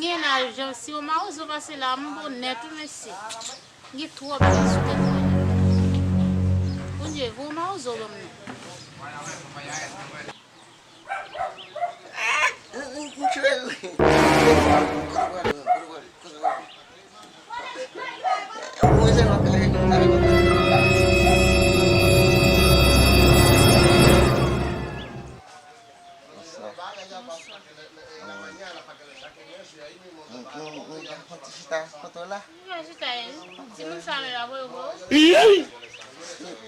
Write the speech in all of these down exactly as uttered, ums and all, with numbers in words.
Gen la, jan si yon mawozo pase la, m bon nèt wi mesye. Gen twòp moun sou tèt mwen. Bondye, voye yon mawozo ban m non. Yon ti chita kote w la. Yon chita, timoun sa menm ap voye w.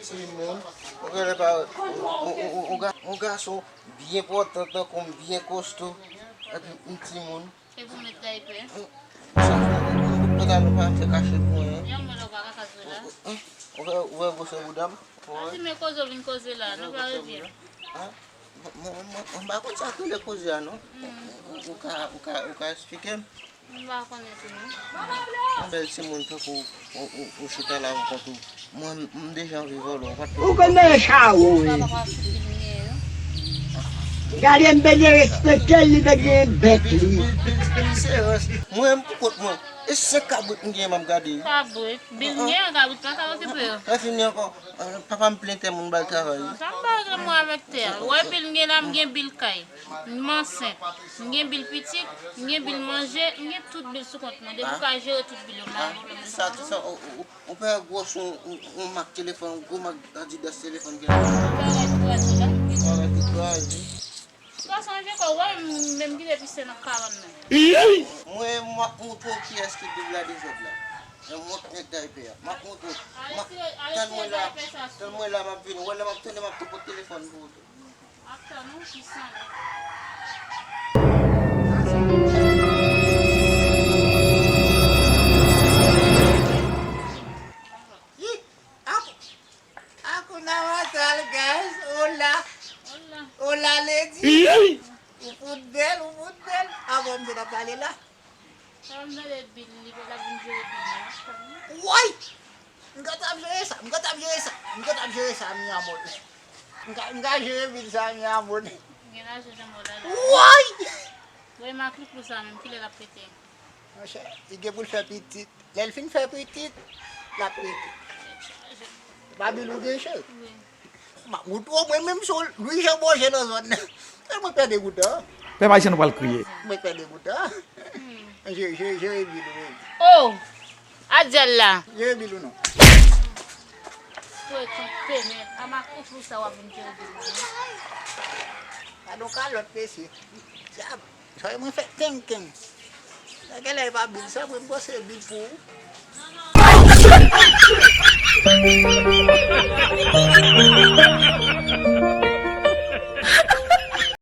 Timoun, ou genlè pa wè, ou, ou, ou, ou, ou ga-, yon gason byen pòtan tankou m, byen kosto, epi m timoun. Epi w met daypè. Sa fè yon pantalon pa fè kache pou mwen. Yon mwen la w pa ka kache la. Ou, ou, ou wè gwosè bouda m? Pati men koze w vin koze la, nou pa revyen. Mwen, mwen, mwen pa konn sa k rele koze a non. Ou, ou, ou ka, ou ka, ou ka eksplike m? M pa konnen tou non. Yon bèl timoun tankou w, ou, ou, ou chita la, ou konn tou. Mwen, m deja anvi vòlò, ou pa t. Ou konn nan chawon wi. Gade m te gen respekte l, li te gen bèt li. Mwen, m pou kont mwen. E se kabrit m gen, m ap gade. Kabrit? Bil gen, kabrit pa ka okipe yo. Fè fini ankò. Papa m plen tè moun ba l travay wi. Sa m pa gen mwen avèk tè a. Ou wè bil m gen la, m gen bil kay. M ansent. M gen bil pitit, m gen bil manje, m gen tout bil sou kont mwen. Depi w ka jere tout bil yo, m pa gen pwoblèm nan sa. Sa, sa, ou, ou, ou pè gwòs yon, yon, yon mak telefòn, yon gwo mak Adidas telefòn gen la. Ou pè wè tout raje la. Ou pè wè tout raje. Sa sonje kò, wè m menm ki depi se nan kabann nan. Mwen, m ap montre w kiyès ki double la dezòd la. Mwen montre nèg daypè a. M ap montre w. Ale tire, ale tire daypè sa sou. Tann mwen la, m ap vini. Wè lè m ap tounen, m ap tou pot telefòn pou ou tou. Ap tann ou ki san lè. Hi! Ak-, Hakuna Matata, guys. Hola. Hola. Hola, lady. Ou fout bèl, ou fout bèl. Avan m te t ap pale la. Sa m tande bil li, l ap vin jere bil la. Woy! M ka t ap jere sa, m ka t ap jere sa, m ka t ap jere sa, mi amor. M ka, m ka jere bil sa, mi amor. Gen lajan jan mò la la. Woy! Woy, maklouklou sa menm, kilè l ap pete? Monchè, li gen pou l fè pitit. Lè l fin fè pitit, l ap rete. Pa bil ou gen, cheri? Wi. M ap montre w, mwen menm se yon Louis Jean Bourget nan zòn nan. Mwen pè degout an. Pèp ayisyen nou pral kriye. Mwen pè degout an. Jere, jere, jere bil ou, baby. Oh! Adyèl la. Jere bil ou non. Woy, konpene. A maklouklou sa w ap vin jere bil ou. Gadon kalòt, mesye. Dyab. Sa mwen fè kenken. Nan genlè e pa bil sa, mwen panse bil pou ou.